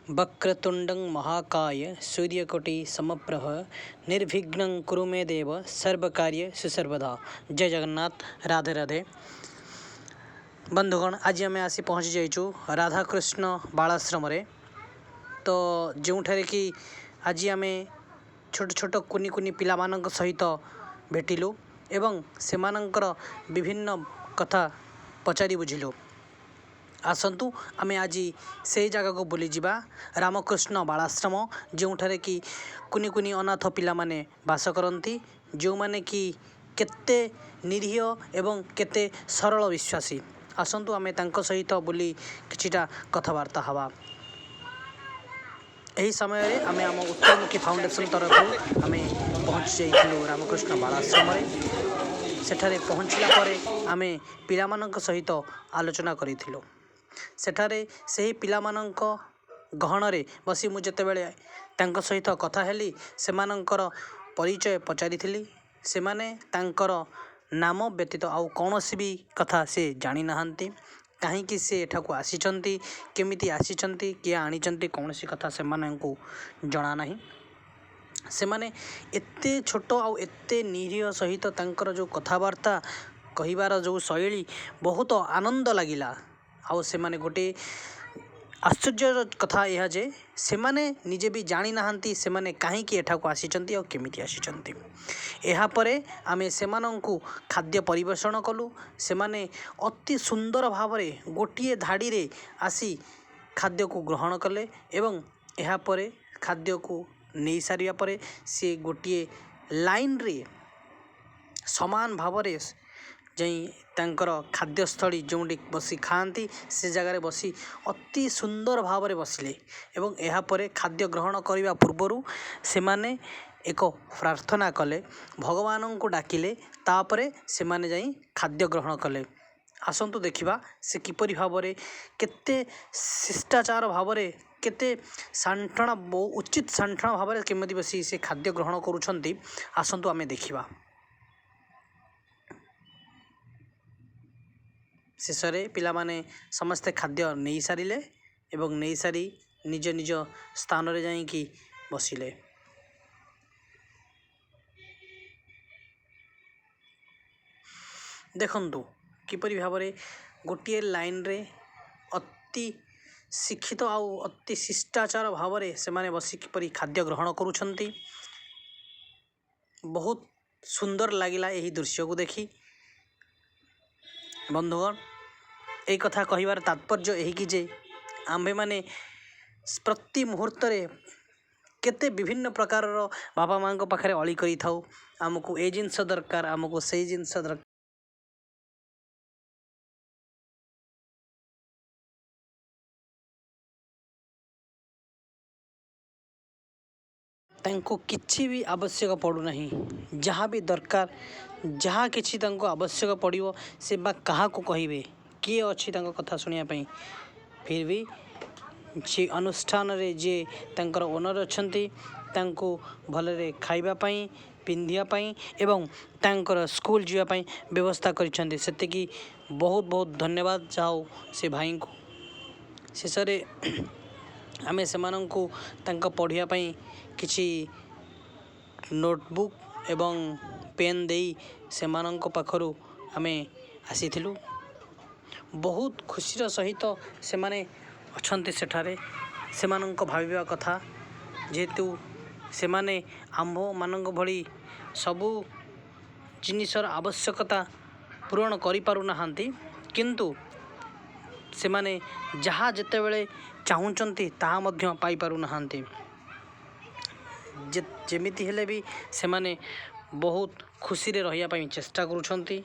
ବକ୍ରତୁଣ୍ଡଂ ମହାକାୟ ସୂର୍ଯ୍ୟକୋଟି ସମପ୍ରଭ ନିର୍ବିଘ୍ନଂ କୁରୁ ମେ ଦେବ ସର୍ବକାର୍ଯ୍ୟ ସୁସର୍ବଦା। ଜୟ ଜଗନ୍ନାଥ, ରାଧେ ରାଧେ। ବନ୍ଧୁଗଣ, ଆଜି ଆମେ ଆସି ପହଞ୍ଚି ଯାଇଛୁ ରାଧାକୃଷ୍ଣ ବାଳାଶ୍ରମରେ। ତ ଯେଉଁଠାରେ କି ଆଜି ଆମେ ଛୋଟ ଛୋଟ କୁନି କୁନି ପିଲାମାନଙ୍କ ସହିତ ଭେଟିଲୁ ଏବଂ ସେମାନଙ୍କର ବିଭିନ୍ନ କଥା ପଚାରି ବୁଝିଲୁ। ଆସନ୍ତୁ ଆମେ ଆଜି ସେଇ ଜାଗାକୁ ବୁଲିଯିବା, ରାମକୃଷ୍ଣ ବାଳାଶ୍ରମ, ଯେଉଁଠାରେ କି କୁନି କୁନି ଅନାଥ ପିଲାମାନେ ବାସ କରନ୍ତି, ଯେଉଁମାନେ କି କେତେ ନିରୀହ ଏବଂ କେତେ ସରଳ ବିଶ୍ୱାସୀ। ଆସନ୍ତୁ ଆମେ ତାଙ୍କ ସହିତ ବୁଲି କିଛିଟା କଥାବାର୍ତ୍ତା ହେବା। ଏହି ସମୟରେ ଆମେ ଆମ ଉତ୍ତରମୁଖୀ ଫାଉଣ୍ଡେସନ୍ ତରଫରୁ ଆମେ ପହଞ୍ଚି ଯାଇଥିଲୁ ରାମକୃଷ୍ଣ ବାଳାଶ୍ରମରେ। ସେଠାରେ ପହଞ୍ଚିଲା ପରେ ଆମେ ପିଲାମାନଙ୍କ ସହିତ ଆଲୋଚନା କରିଥିଲୁ। ସେଠାରେ ସେହି ପିଲାମାନଙ୍କ ଗହଣରେ ବସି ମୁଁ ଯେତେବେଳେ ତାଙ୍କ ସହିତ କଥା ହେଲି, ସେମାନଙ୍କର ପରିଚୟ ପଚାରିଥିଲି, ସେମାନେ ତାଙ୍କର ନାମ ବ୍ୟତୀତ ଆଉ କୌଣସି ବି କଥା ସେ ଜାଣିନାହାନ୍ତି। କାହିଁକି ସେ ଏଠାକୁ ଆସିଛନ୍ତି, କେମିତି ଆସିଛନ୍ତି, କିଏ ଆଣିଛନ୍ତି, କୌଣସି କଥା ସେମାନଙ୍କୁ ଜଣା ନାହିଁ। ସେମାନେ ଏତେ ଛୋଟ ଆଉ ଏତେ ନିରୀହ ସହିତ ତାଙ୍କର ଯେଉଁ କଥାବାର୍ତ୍ତା କହିବାର ଯେଉଁ ଶୈଳୀ, ବହୁତ ଆନନ୍ଦ ଲାଗିଲା। ଆଉ ସେମାନେ ଗୋଟେ ଆଶ୍ଚର୍ଯ୍ୟର କଥା ଏହା ଯେ ସେମାନେ ନିଜେ ବି ଜାଣିନାହାନ୍ତି ସେମାନେ କାହିଁକି ଏଠାକୁ ଆସିଛନ୍ତି ଆଉ କେମିତି ଆସିଛନ୍ତି। ଏହାପରେ ଆମେ ସେମାନଙ୍କୁ ଖାଦ୍ୟ ପରିବେଷଣ କଲୁ। ସେମାନେ ଅତି ସୁନ୍ଦର ଭାବରେ ଗୋଟିଏ ଧାଡ଼ିରେ ଆସି ଖାଦ୍ୟକୁ ଗ୍ରହଣ କଲେ ଏବଂ ଏହାପରେ ଖାଦ୍ୟକୁ ନେଇସାରିବା ପରେ ସିଏ ଗୋଟିଏ ଲାଇନ୍ରେ ସମାନ ଭାବରେ ଯାଇ ତାଙ୍କର ଖାଦ୍ୟସ୍ଥଳୀ ଯେଉଁଠି ବସି ଖାଆନ୍ତି ସେ ଜାଗାରେ ବସି ଅତି ସୁନ୍ଦର ଭାବରେ ବସିଲେ ଏବଂ ଏହାପରେ ଖାଦ୍ୟ ଗ୍ରହଣ କରିବା ପୂର୍ବରୁ ସେମାନେ ଏକ ପ୍ରାର୍ଥନା କଲେ, ଭଗବାନଙ୍କୁ ଡାକିଲେ, ତାପରେ ସେମାନେ ଯାଇ ଖାଦ୍ୟ ଗ୍ରହଣ କଲେ। ଆସନ୍ତୁ ଦେଖିବା ସେ କିପରି ଭାବରେ କେତେ ଶିଷ୍ଟାଚାର ଭାବରେ, କେତେ ସାଣ୍ଠଣା ବହୁ ଉଚିତ ସାଣ୍ଠଣା ଭାବରେ କେମିତି ବସି ସେ ଖାଦ୍ୟ ଗ୍ରହଣ କରୁଛନ୍ତି। ଆସନ୍ତୁ ଆମେ ଦେଖିବା। ଶେଷରେ ପିଲାମାନେ ସମସ୍ତେ ଖାଦ୍ୟ ନେଇସାରିଲେ ଏବଂ ନେଇସାରି ନିଜ ନିଜ ସ୍ଥାନରେ ଯାଇକି ବସିଲେ। ଦେଖନ୍ତୁ କିପରି ଭାବରେ ଗୋଟିଏ ଲାଇନରେ ଅତି ଶିକ୍ଷିତ ଆଉ ଅତି ଶିଷ୍ଟାଚାର ଭାବରେ ସେମାନେ ବସି କିପରି ଖାଦ୍ୟ ଗ୍ରହଣ କରୁଛନ୍ତି। ବହୁତ ସୁନ୍ଦର ଲାଗିଲା ଏହି ଦୃଶ୍ୟକୁ ଦେଖି। ବନ୍ଧୁଗଣ, ଏଇ କଥା କହିବାର ତାତ୍ପର୍ଯ୍ୟ ଏହିକି ଯେ ଆମ୍ଭେମାନେ ପ୍ରତି ମୁହୂର୍ତ୍ତରେ କେତେ ବିଭିନ୍ନ ପ୍ରକାରର ବାପା ମାଆଙ୍କ ପାଖରେ ଅଳି କରିଥାଉ, ଆମକୁ ଏ ଜିନିଷ ଦରକାର, ଆମକୁ ସେଇ ଜିନିଷ ଦରକାର। ତାଙ୍କୁ କିଛି ବି ଆବଶ୍ୟକ ପଡ଼ୁନାହିଁ। ଯାହା ବି ଦରକାର, ଯାହା କିଛି ତାଙ୍କୁ ଆବଶ୍ୟକ ପଡ଼ିବ, ସେ ବା କାହାକୁ କହିବେ? କିଏ ଅଛି ତାଙ୍କ କଥା ଶୁଣିବା ପାଇଁ? ଫିର୍ ବି ସେ ଅନୁଷ୍ଠାନରେ ଯିଏ ତାଙ୍କର ଓନର୍ ଅଛନ୍ତି, ତାଙ୍କୁ ଭଲରେ ଖାଇବା ପାଇଁ, ପିନ୍ଧିବା ପାଇଁ ଏବଂ ତାଙ୍କର ସ୍କୁଲ ଯିବା ପାଇଁ ବ୍ୟବସ୍ଥା କରିଛନ୍ତି। ସେତିକି ବହୁତ ବହୁତ ଧନ୍ୟବାଦ ଯାଉ ସେ ଭାଇଙ୍କୁ। ଶେଷରେ ଆମେ ସେମାନଙ୍କୁ ତାଙ୍କ ପଢ଼ିବା ପାଇଁ କିଛି ନୋଟବୁକ୍ ଏବଂ ପେନ୍ ଦେଇ ସେମାନଙ୍କ ପାଖରୁ ଆମେ ଆସିଥିଲୁ। ବହୁତ ଖୁସିର ସହିତ ସେମାନେ ଅଛନ୍ତି ସେଠାରେ। ସେମାନଙ୍କ ଭାବିବା କଥା, ଯେହେତୁ ସେମାନେ ଆମ୍ଭମାନଙ୍କ ଭଳି ସବୁ ଜିନିଷର ଆବଶ୍ୟକତା ପୂରଣ କରିପାରୁନାହାନ୍ତି, କିନ୍ତୁ ସେମାନେ ଯାହା ଯେତେବେଳେ ଚାହୁଁଛନ୍ତି ତାହା ମଧ୍ୟ ପାଇପାରୁନାହାନ୍ତି। ଯେମିତି ହେଲେ ବି ସେମାନେ ବହୁତ ଖୁସିରେ ରହିବା ପାଇଁ ଚେଷ୍ଟା କରୁଛନ୍ତି।